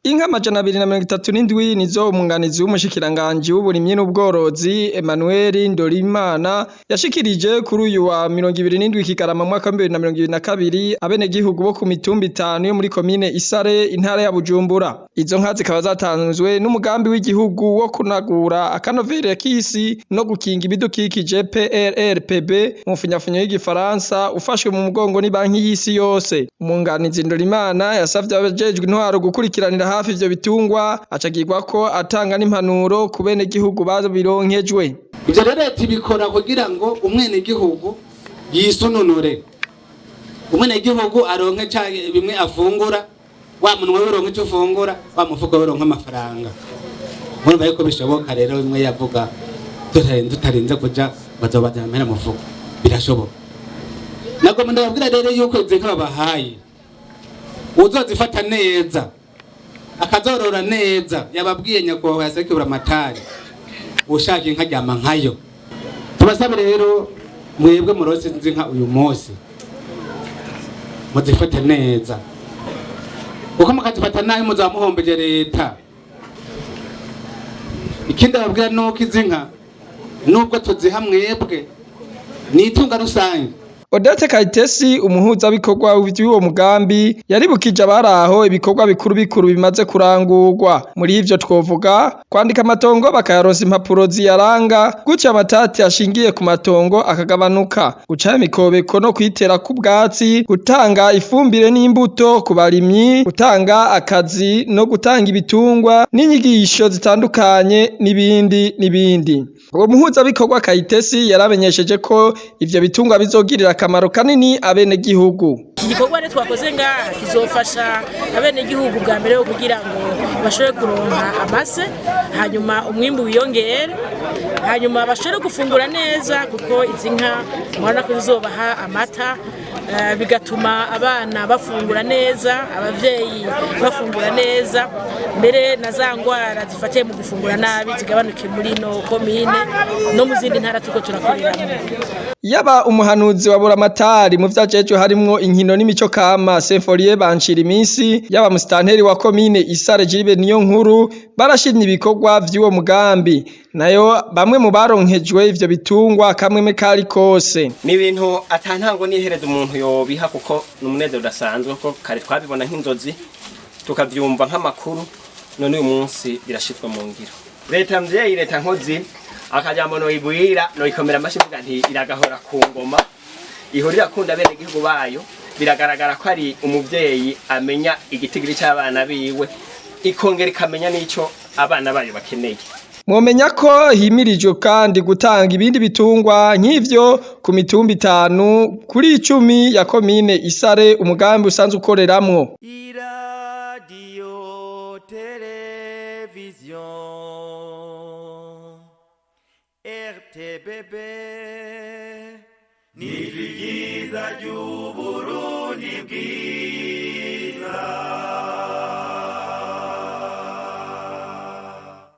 Inka 237 nizo umwunganizi w'umushikiranganji w'uburimyi n'ubworozi Emmanuel Ndorimana yashikirije kuri uyu wa 27 Kigarama mu mwaka wa 2022 abenegihugu bo ku mitumba itanu yo muri komine Isare, intara ya Bujumbura. Izo nka zikaba zatanzwe n'umugambi w'igihugu wo kunagura akanovera k'isi no gukinga ibidukikije PRRPB mu mfunyafunyo y'igifaransa, ufashwe mu mugongo n'ibanki y'isi yose. Umwunganizi Ndorimana yasavye abajejwe intwaro gukurikiranira hafi ivyo bitungwa, acagirwa ko atanga n'impanuro ku benegihugu babironkejwe. Ivyo rero leta ibikora kugira ngo umwenegihugu yisununure, umwenegihugu aronke bimwe afungura, wa munwa uronke ico ufungura, wa mufuko uronke amafaranga. Murumva yuko bishoboka rero, bimwe yavuga tutarinze kuja bazobazana amahera mu mufuko, birashoboka. Nagomba ndababwira rero yuko izi nka babahaye, uzozifata neza akazorora neza, yababwiye nyakubahwa yasekebura amatari, ushaka inka aryama nkayo. Tubasabe rero mwebwe murose izi nka uyu munsi, muzifate neza, kuko mukazifata nabi muzaba muhombeje leta. Ikindi ababwira nuko izi nka nubwo tuziha mwebwe, ni itunga rusange. Odette Kayitesi, umuhuzabikorwa w'uwo mugambi, yaribukije abari aho ibikorwa bikuru bikuru bimaze kurangurwa. Muri ivyo twovuga kwandika amatongo bakayaronsa impapuro ziyaranga, gutyo amatati ashingiye ku matongo akagabanuka, guca imikobeko no kuyitera k'ubwatsi, gutanga ifumbire n'imbuto ku barimyi, gutanga akazi no gutanga ibitungwa n'inyigisho zitandukanye, n'ibindi n'ibindi. Uwo muhuzabikorwa Kayitesi yaramenyesheje ko ivyo bitungwa bizogirira akamaro kanini abenegihugu. Iki gikorwa rero twakoze ngaha kizofasha abenegihugu bwa mbere kugira ngo bashobore kuronka amase, hanyuma umwimbu wiyongere, hanyuma bashobore gufungura neza, kuko izi nka murabona ko zizobaha amata, bigatuma abana bafungura neza, abavyeyi bafungura neza, mbere na za ngwara zifatiye mu gufungura nabi zigabanuke muri no komine no mu zindi ntara turiko turakoreramwo. Yaba umuhanuzi wa Buramatari mu vyajejwe harimwo inkino n'imico kama, Symphorien Bancira iminsi, yaba musitanteri wa komine Isare, Gilbert Niyonkuru, barashimye ibikorwa vy'uwo mugambi. Nayo bamwe mu baronkejwe ivyo bitungwa, kamwemwe kari kose. Ni ibintu ata ntango n'iherezo umuntu yobiha, kuko ni umunezero udasanzwe, kuko kare twabibona nk'inzozi, tukavyumva nk'amakuru, none uyu munsi birashitswe mu ngiro. Leta mvyeyi, leta nkozi, akajambo noyibwira, noyikomera amashi mvuga nti iragahora ku ngoma, ihora irakunda bene igihugu bayo. Biragaragara ko ari umuvyeyi amenya igitigiri c'abana biwe, ikongera ikamenya n'ico abana bayo bakeneye. Mwomenya ko himirijwe kandi gutanga ibindi bitungwa nk'ivyo ku mitumba 5 kuri 10 ya komine Isare umugambi usanzwe ukoreramwo. Iradiyo televiziyo RTBB, nijwi ryiza ry'Uburundi bwiza.